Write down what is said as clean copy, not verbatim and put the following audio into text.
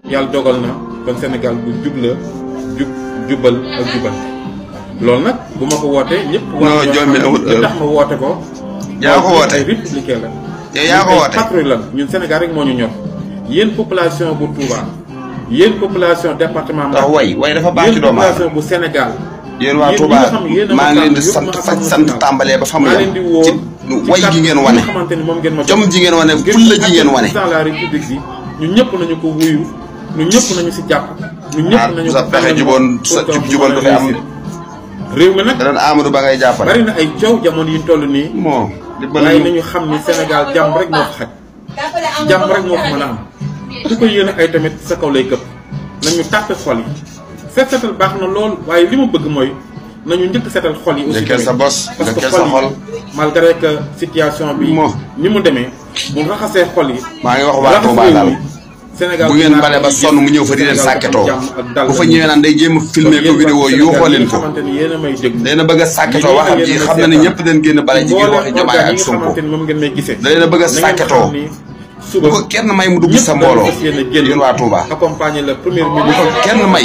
yàlla dogal na kon Sénégal bu jub la jubal ak jubal loolu nag bu ma ko wootee ñëpp. non jommi amul li tax ma woote ko. yaa ko woote ay républicain la. yow yaa ko woote patrouille la ñun Sénégal rek moo ñu ñor yéen population bu Touba yéen population département. ndax way dafa baax ci doomu population bu Sénégal. yéen waa Touba maa ngi leen di sant tàmbalee ba fa mu yem ci way gi ngeen wane jom ji ngeen wane fulla ji ngeen wane. président de la république bi ñun ñëpp nañu ko wuyu ñun ñëpp nañu si jàpp. ñun ñëpp nañu ko sa pexe juboon sa jubal du fi am. réew mi nag da doon Amadou Ba ngay jàppale. bari na ay coow jamono yi toll nii. moo waaye nañu xam ni Sénégal jàmm rek moo ko xaj. jàmm rek moo ko mën a am. ku ko yéene ay tamit sa kaw lay këpp. nañu tàppe xol yi. setal baax na lool waaye li ma bëgg mooy nañu njëkk setal xol yi. aussi njëkkee sa bos parce que njëkkee sa xol. malgré que situation bi. ni mu demee bu raxasee xol yi. maa ngi wax waa Touba daal Sénégal bu ngeen bale ba sonn mu ñëw fa di leen sàkketoo bu fa ñëwee naan day jéem a filmer ko vidéo yuuxoo leen ko day na bëgg a sàkketoo waxam ji xam na ne ñëpp dañ génn bale ji ngir waxi Diomaye ak Sonko day na bëgg a sàkketoo bu ko kenn may mu dugg sa mbooloo yéen waa Touba bu ko kenn may